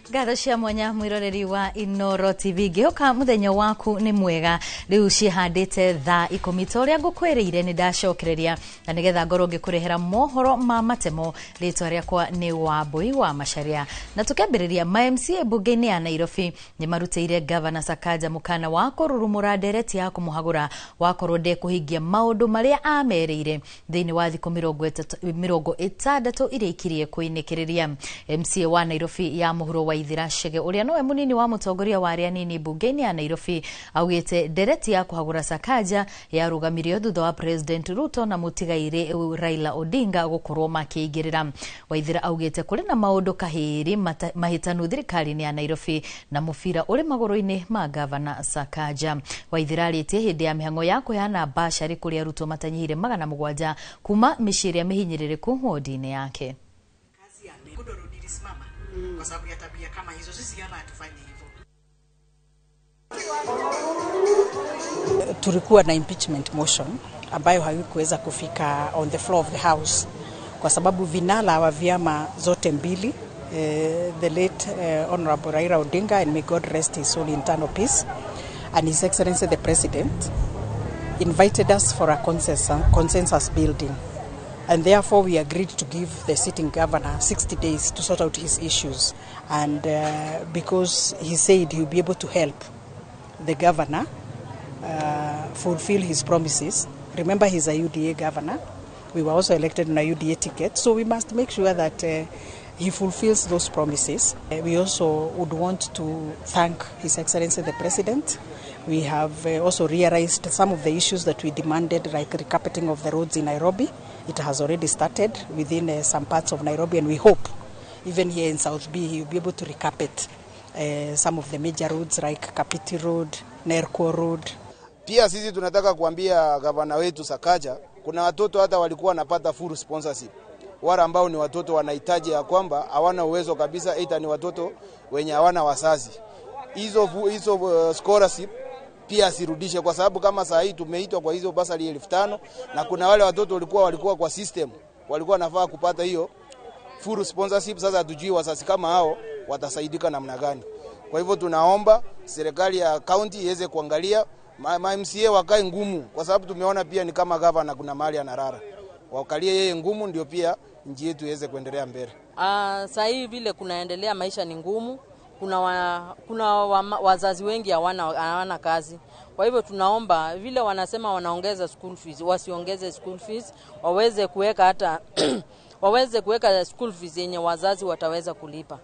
Ngatho cia mwanya mwiroreri wa Inoro TV, ngihoka muthenya waku ni mwega. Riu cihandite thaa 10 ta uria ngukwiriire ni ndacokereria na nigetha ngorwo ngikurehera mohoro ma matemo. Ritwa riakwa ni Wambui wa Macharia, na tukiambiriria ma MCA bunge-ini ya Nairobi ni marutĩire Governor Sakaja mukana wa kũrurumũra ndereti ya kũmũhagũra wakorwo ndekũhingia maũndũ marĩa amerĩire thĩinĩ wa thikũ 60 iria ikirie kũinĩkĩrĩria. MCA wa Nairobi ya mũhuro wa Waithira Chege uria nowe munini wa mutongoria wa aria nini bunge-ini ya Nairobi augite ndereti ya kuhagura Sakaja yarugamirio thutha wa President Ruto na mutigaire Raila Odinga gukorwo makiingirira. Waithira augite kuri na maundu kahiri mahitanu thirikari-ini ya Nairobi na mubira uri maguru-ini ma Governor Sakaja. Waithira aritie hindi ya mihango ya kuheana bashari kuri arutwo matanyihire 700 kuma miciĩ ĩrĩa mihinyĩrĩrĩku wodi-inĩ yake. Kwa sababu ya tabia kama hizo, sisi hapa hatufanyi hivyo. Tulikuwa na impeachment motion ambayo haikuweza kufika on the floor of the house kwa sababu vinara wa vyama zote mbili, the late Honorable Raila Odinga, and may God rest his soul in eternal peace, and His Excellency the President invited us for a consensus building. And therefore we agreed to give the sitting governor 60 days to sort out his issues. And because he said he will be able to help the governor fulfill his promises. Remember, he's a UDA governor. We were also elected on a UDA ticket. So we must make sure that he fulfills those promises. We also would want to thank His Excellency the President. We have also realized some of the issues that we demanded, like recarpeting of the roads in Nairobi. It has already started within some parts of Nairobi, and we hope even here in South B he will be able to recarpet some of the major roads like Kapiti Road, Nerko Road. Pia sisi tunataka kuambia gavana wetu Sakaja, kuna watoto hata walikuwa wanapata full sponsorship. Wale ambao ni watoto wanahitaji ya kwamba hawana uwezo kabisa, ita ni watoto wenye hawana wazazi. Hizo scholarship pia asirudishe, kwa sababu kama saa hii tumeitwa kwa hizo basari 5,000 na kuna wale watoto walikuwa kwa system walikuwa nafaa kupata hiyo full sponsorship. Sasa hatujui wazazi kama hao watasaidika namna gani. Kwa hivyo tunaomba serikali ya county iweze kuangalia ma MCA wakae ngumu, kwa sababu tumeona pia ni kama governor kuna mahali anarara. Wakalie yeye ngumu ndio pia nchi yetu iweze kuendelea mbele. Sasa hivi vile kunaendelea maisha ni ngumu. Kuna wazazi wengi hawana kazi. Kwa hivyo tunaomba vile wanasema wanaongeza school fees, wasiongeze school fees, waweze kuweka hata waweze kuweka school fees yenye wazazi wataweza kulipa.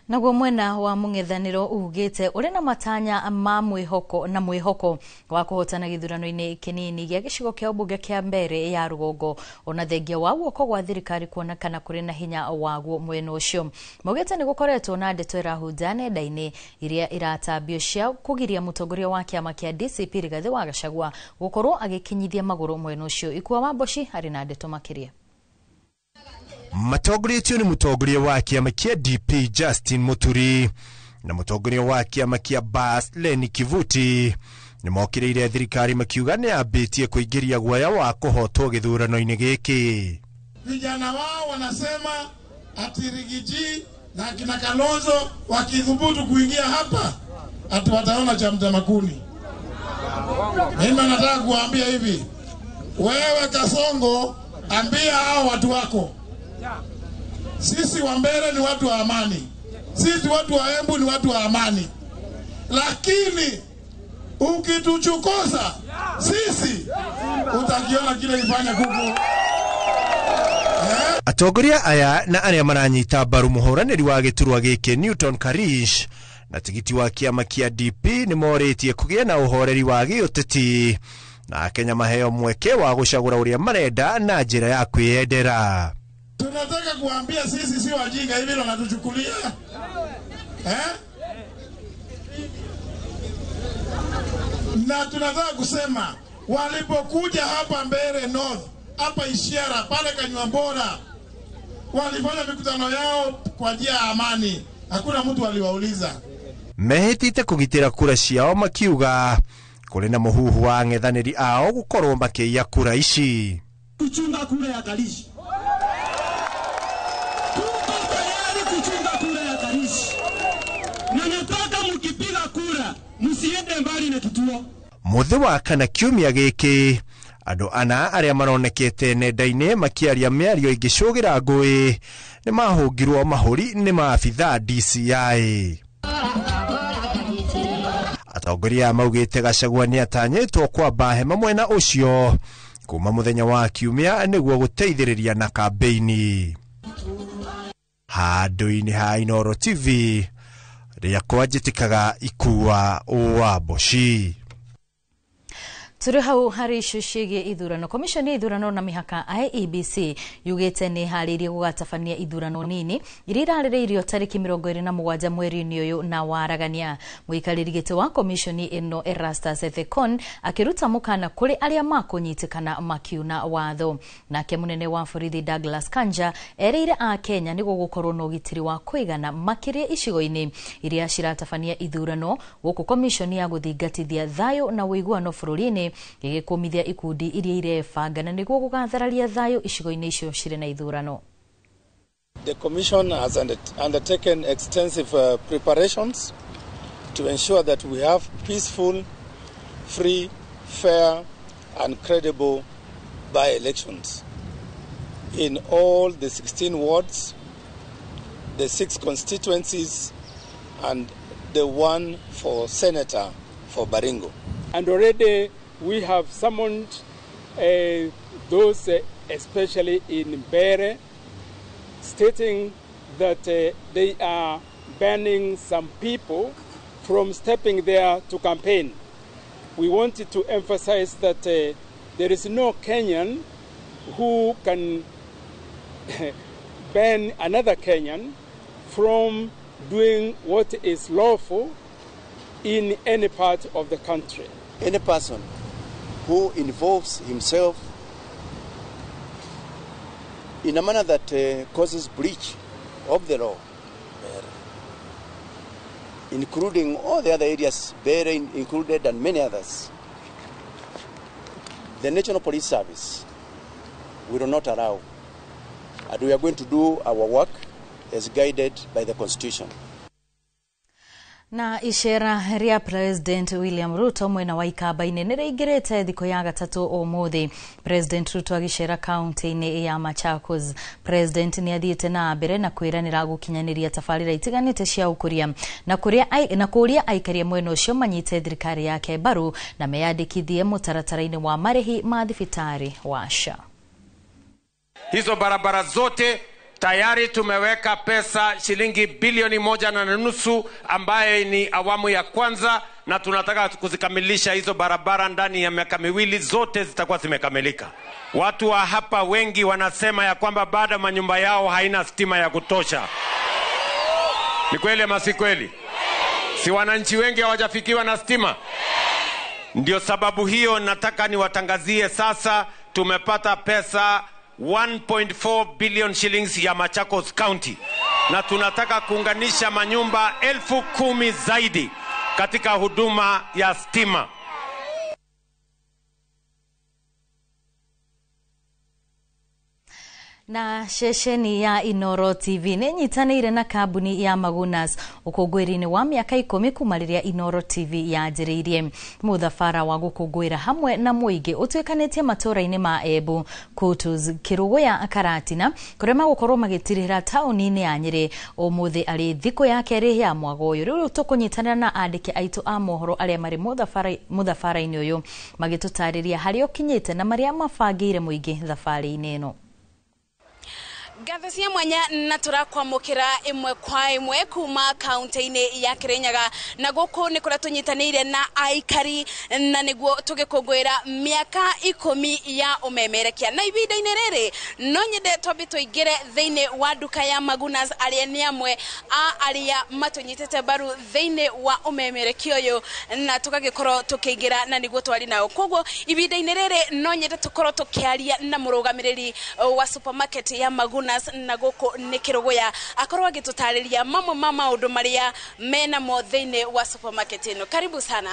Naguo mwena wa mung'ethaniro ugite uri na matanya ma mwihoko na mwihoko wa kuhotana githurano-ini kinini gia gicigo kia ubunge kia mbere ya rugongo ona thengia wa guoko gwa thirikari kuonekana kuri na hinya waguo mwena ucio. Maugite ni gukoretwo na ndeto irahunja nenda-ini iria iratambio cia kugiria mutongoria wa kiama kia DCP Rigathi wa Gachagua gukorwo agikinyithia maguru mwena ucio. Ikua wa Mboci ari na ndeto makiria. Matongoretio ni mutongoria wa kiama kia DP Justin Muturi na mutongoria wa kiama kia BAS Leni Kivuti ni mokiriire thirikari makiuga ni ambitie kuingiria guoya wa kuhotwo githurano-ini giki. Vijana wao wanasema ati Rigiji na kina Kalonzo wakithubutu kuingia hapa ati wataona cha mtamakuni. Mimi nataka kuambia hivi, wewe Kasongo, ambia hao watu wako, sisi wa Mbere ni watu wa amani, sisi watu wa Embu ni watu wa amani, lakini ukituchokoza sisi utakiona kile ifanya kuku. Atongoria aya na aria maranyita mbaru muhuraniri wa giturwa giki Newton Karish na tigiti wa kiama kia DP ni moritie kugia na uhoreri wa giuteti na Kenya maheo mweke wa gucagura uria marenda na njira ya kwiyendera. Tunataka kuambia sisi si wajinga hivi wanatuchukulia. Na tunataka kusema walipokuja hapa Mbere North, hapa Ishiara, pale Kanyuambora, walifanya mikutano yao kwa njia ya amani. Hakuna mtu aliwauliza. Mehitite kugitira kura ciao makiuga kuri na muhuhu wa ng'ethanĩri ao gukorwo makiiya kura ici. Kuchunga kura ya Karish. Tuko Msiende mbali na kituo. Muthi wa kana kiumia gĩkĩ andũ ana arĩa maronekete nenda-inĩ makĩaria mĩario ĩngĩcũgĩra ngũĩ nĩ mahũngirwo mahũri nĩ maabithaa DCI. Atongoria aya maugĩte Gachagua nĩ atanyĩtwo kwamba hema mwena ũcio kuma mũthenya wa kiumia nĩguo gũteithĩrĩria na kambĩini. Handũ-inĩ ha Inooro TV rĩakwa njĩtĩkaga ikua wa Mboci. Tũrĩ hau harĩ icio ciĩgiĩ ithurano. Komishoni ya ithurano na mĩhaka IEBC yugĩte nĩ ĩharĩirie gũgatabania ithurano nini iria irarĩrĩirio tarĩki 27 mweri-inĩ ũyũ na waragania. Mũikarĩri gĩtĩ wa komishoni ĩno Erastus Ethekon akĩruta mũkana kũrĩ arĩa makũnyitĩkana makiuna watho. Nake mũnene wa borithi Douglas Kanja erĩire Akenya nĩguo gũkorwo na ũgitĩri wa kũigana makĩria icigo-inĩ iria ciratabania ithurano, gũkũ komishoni ya gũthingatithia thayũ na ũiguano bũrũri-inĩ gĩgĩkũmithia ikundi iria irebanga na nĩguo gũgathararia thayũ icigo-inĩ icio cirĩ na ithurano. The Commission has undertaken extensive preparations to ensure that we have peaceful, free, fair and credible by-elections in all the 16 wards, the 6 constituencies and the one for senator for Baringo. And already we have summoned those, especially in Mbere, stating that they are banning some people from stepping there to campaign. We wanted to emphasize that there is no Kenyan who can ban another Kenyan from doing what is lawful in any part of the country. Any person who involves himself in a manner that causes breach of the law, including all the other areas, Bahrain included and many others, the National Police Service will not allow, and we are going to do our work as guided by the Constitution. Na icera ria President William Ruto mwena wa Ikamba-inĩ nĩ rĩingĩrĩte thikũ ya gatatũ ũmũthĩ. President Ruto agĩcera kaunti-inĩ ya Machakos. President nĩ athiĩte na mbere na kwĩranĩra gũkinyanĩria tabarĩra itiganĩte cia ũkũria na kũria aikari mwena ũcio manyite thirikari yake mbaru na meyandĩkithie mũtaratara-inĩ wa marĩhi ma thibitarĩ wa SHA. Hizo barabara zote tayari tumeweka pesa shilingi bilioni 1.5 ambaye ni awamu ya kwanza, na tunataka kuzikamilisha hizo barabara ndani ya miaka miwili, zote zitakuwa zimekamilika. Watu wa hapa wengi wanasema ya kwamba bado manyumba yao haina stima ya kutosha. Ni kweli ama si kweli? Si wananchi wengi hawajafikiwa na stima? Ndio sababu hiyo nataka niwatangazie sasa tumepata pesa 1.4 billion shillings ya Machakos County, na tunataka kuunganisha manyumba 10,000 zaidi katika huduma ya stima. Na ceceni ya Inooro TV nĩ ĩnyitanĩire na kambuni ya Magunas ũkũngũĩri-inĩ wa mĩaka 10 kuma rĩrĩa Inooro TV yanjĩrĩirie. Mũthabara wa gũkũngũĩra hamwe na mũingĩ ũtuĩkanĩtie matũũra-inĩ ma Embu, Kutus, Kĩrũgũya, Karatina kũrĩa magũkorwo magĩtirĩra taũni-inĩ ya Nyĩrĩ ũmũthĩ arĩ thikũ ya kerĩ ya mwago ũyũ. Rĩu tũkũnyitanĩra na andĩki aitũ a mohoro arĩa marĩ mũthabara-inĩ ũyũ magĩtũtarĩria harĩa ũkinyĩte na marĩa mabangĩire mũingĩ thabarĩ-inĩ ĩno. Ngatho cia mwanya na tũrakwamũkĩra ĩmwe kwa ĩmwe kuma kaunti-inĩ ya Kirinyaga, na gũkũ nĩ kũrĩa tũnyitanĩire na aikari na nĩguo tũgĩkũngũĩra mĩaka 10 ya ũmemerekia. Na ihinda-inĩ rĩrĩ no nyende twambe tũingĩre thĩinĩ wa nduka ya Magunas arĩa nĩ amwe a arĩa matũnyitĩte mbaru thĩinĩ wa ũmemerekia ũyũ, na tũgagĩkorwo tũkĩingĩra na nĩguo twari nao. Koguo ihinda-inĩ rĩrĩ no nyende tũkorwo tũkĩaria na mũrũgamĩrĩri wa supermarket ya Magunas na gũkũ nĩ Kĩrũgũya, akorwo agĩtũtarĩria mamwe ma maũndũ marĩa menamo thĩinĩ wa supermarket ĩno. Karibu sana.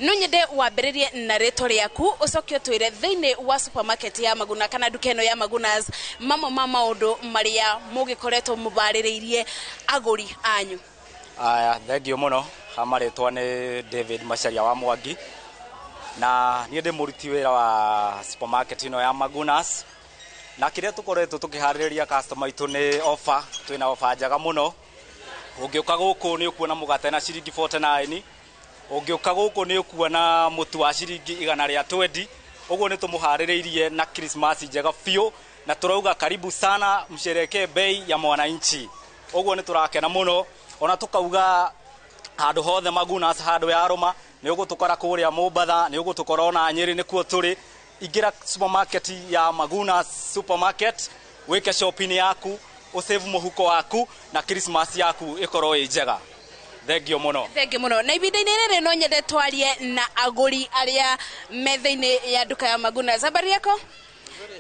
No nyende wambĩrĩrie na rĩtwa rĩaku ũcoke ũtwĩre thĩinĩ wa supermarket ya Maguna kana nduka ĩno ya Magunas mamwe ma maũndũ marĩa mũgĩkoretwo mũbarĩrĩirie agũri anyu. Aya, thank you mũno. Marĩtwa nĩ David Macharia wa Mwangi, na niĩ ndĩ mũruti wĩra wa supermarket ĩno ya Magunas. Na kĩrĩa tũkoretwo tũkĩharĩrĩria customer itũ nĩ offer, twĩna offer njega mũno. Ũngĩũka gũkũ nĩ ũkuona mũgate na ciringi 49, ũngĩũka gũkũ nĩ ũkuona mũtu wa ciringi 120. Ũguo nĩ tũmũharĩrĩirie na Christmas njega biũ, na tũrauga karibu sana msherekee bei ya mwananchi. Ũguo nĩ tũrakena mũno, ona tũkauga handũ hothe Magunas, handũ ya rũma nĩ ũgũtũkora kũrĩa Mombatha, nĩ ũgũtũkora ona Nyĩrĩ nĩkuo tũrĩ. Ingĩra supermarket ya Magunas Supermarket, wĩke shopping yaku, ũsave mũhuko waku na Christmas yaku ĩkorwo ĩ njega. Thengio mũno. Thengi muno. Na ihinda-inĩ rĩrĩ no nyende twarie na agũri arĩa me thĩinĩ ya duka ya Magunas. Habari yako?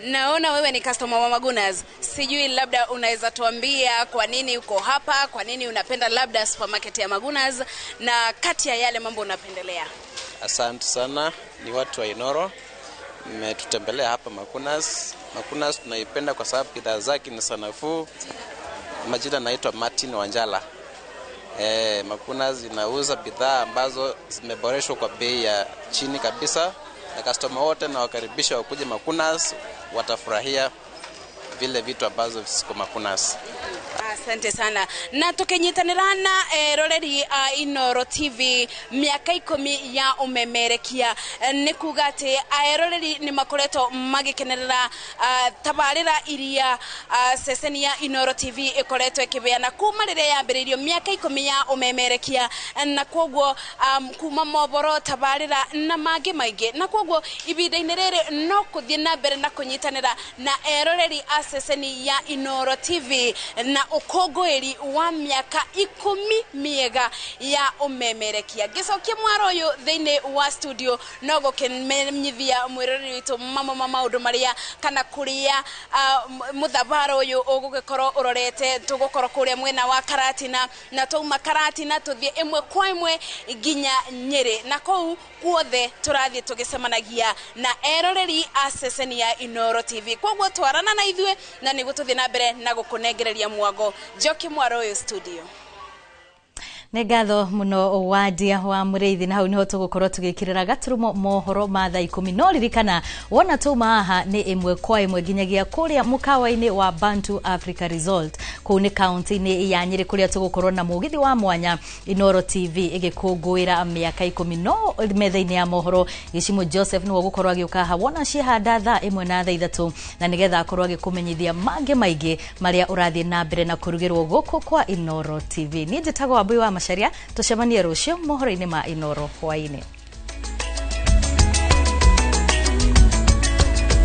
Naona wewe ni customer wa Magunas. Sijui labda unaweza tuambia kwa nini uko hapa, kwa nini unapenda labda supermarket ya Magunas, na kati ya yale mambo unapendelea. Asante sana, ni watu wa Inoro mmetutembelea hapa Magunas. Magunas tunaipenda kwa sababu bidhaa zake ni nafuu. Majina naitwa Martin Wanjala. Magunas inauza bidhaa ambazo zimeboreshwa kwa bei ya chini kabisa, na customer wote na wakaribisha wakuje Magunas, watafurahia vile vitu ambazo ziko Magunas. Asante sana. Na tukinyitanĩra na eroreri a Inoro TV mĩaka 10 ya ũmemerekia, nĩ kuga atĩ eroreri nĩ makoretwo magĩkenerera tabarĩra iria ceceni ya Inoro TV ĩkoretwo ĩkĩbeana kuma rĩrĩa yambĩrĩirio mĩaka 10 ya ũmemerekia, na koguo kuma mohoro, tabarĩra na mangĩ maingĩ. Na koguo ihinda-inĩ rĩrĩ no kũthiĩ na mbere na kũnyitanĩra na eroreri a ceceni ya Inoro TV na ũkũngũĩri wa mĩaka 10 mĩega ya ũmemerekia. Ngĩcokia mwaro ũyũ thĩinĩ wa studio no gũkĩmenyithia mwĩroreri witũ mamwe ma maũndũ marĩa kana kũrĩa mũthabara ũyũ ũgũgĩkorwo ũrorete. Tũgũkorwo kũrĩa mwena wa Karatina, na twauma Karatina tũthiĩ ĩmwe kwa ĩmwe nginya Nyĩrĩ, na kũu guothe tũrathiĩ tũgĩcemanagia na eroreri a ceceni ya Inoro TV. Koguo twarana na ithuĩ na nĩguo tũthiĩ na mbere na gũkũnengereria mwago. Njoki mwaro ũyũ studio. Nĩ ngatho mũno Wandia wa Mũrĩithi, na hau nĩho tũgũkorwo tũgĩkĩrĩra gaturumo mohoro ma thaa 10. No ririkana wona tũma haha nĩ ĩmwe kwa ĩmwe nginyagia kũrĩa mũkawa-inĩ wa Bantu Africa Resort kũu nĩ kaunti-inĩ ya Nyĩrĩ, kũrĩa tũgũkorwo na mũgithi wa mwanya Inoro TV ĩgĩkũngũĩra mĩaka 10. No metha-inĩ ya mohoro Gĩcimo Joseph nĩwe ũgũkorwo agĩũka haha wona ciehanda thaa 1 na thaa 3, na nĩgetha akorwo agĩkũmenyithia mangĩ maingĩ marĩa ũrathiĩ na mbere na kũrugĩrwo gũkũ kwa Inoro TV. Niĩ njĩtagwo Wambui wa Macharia, tũcemanie rũciũ mohoro-inĩ ma Inoro hwaĩ-inĩ.